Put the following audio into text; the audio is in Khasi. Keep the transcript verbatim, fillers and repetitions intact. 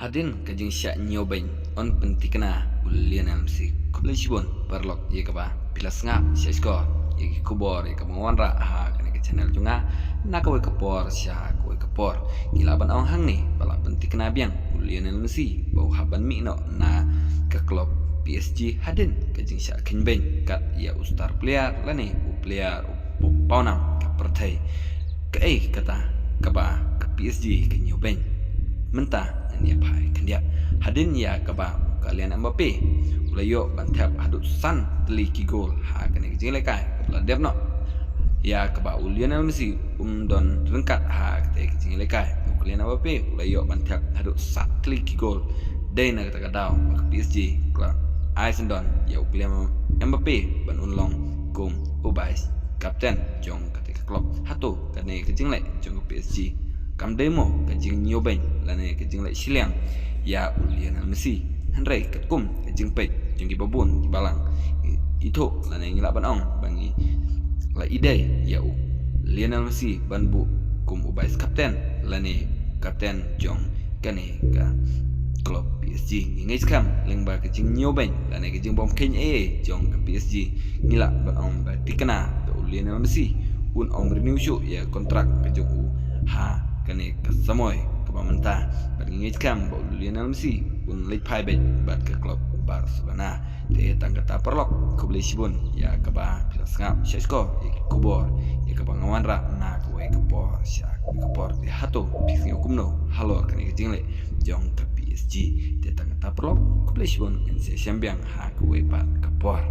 Hadien ka jingshah ñiewbeiñ, yn pyntikna u Lionel Messi. Khublei shibun paralok ïa kaba phi la sngap shah shkor ïa ki khubor ïa kaba nga wanrah ha kane ka channel jong nga. Na kawei ka por sha kawei ka por, ngi lah ban ong hangne ba la pyntikna biang u Lionel Messi ba u hap ban mih noh na ka club P S G hadien ka jingshah kheiñbeiñ kat ïa u star player lane u player u pawnam ka pyrthei. Kaei kata kaba ka P S G ka ñiewbeiñ? Mynta ngan ïa phai khyndiat. Hadien ïa kaba u Kylian Mbappe u la ïoh ban thep haduh san tylli ki gol ha kane ka jinglehkai kaba la dep noh, ïa kaba u Lionel Messi um don ryngkat ha kata ka jinglehkai. U Kylian Mbappe u la ïoh ban thep haduh san tylli ki gol. Dei na kata ka daw ba ka P S G ka la ai syndon ïa u Kylian Mbappe ban un long kum u vice captain jong kata ka club. Hato kane ka jingleh jong ka P S G kam dei mo ka jingñiewbeiñ lane ka jingleh shiliang ïa u Lionel Messi? Hynrei katkum ka jingpeit jong kiba bun kiba lang ithuh lane ngi lah ban ong ba ngi la ïadei ïa u Lionel Messi ban buh kum u vice captain lane captain jong kane ka club P S G. Ngi ngeit skhem lyngba ka jingñiewbeiñ lane ka jingbymkheiñ ei ei jong ka P S G, ngi lah ban ong ba tikna ba u Lionel Messi un ym renew shuh ïa kontrak ka jong u ha kane ka samoi kaba mynta. Bad ngi ngeit skhem ba u Lionel Messi un leit phai beit bad ka club Barcelona. Te tang kata paralok, khublei shibun ïa kaba phi la sngap shah shkor ïa ki khubor ïa kaba nga wanrah na kawei ka por sha kawei ka por. Te hato phi sngew kumno halor kane ka jingleh jong ka P S G? Te tang kata paralok, khublei shibun, ngin sa ïashem biang ha kawei pat ka por.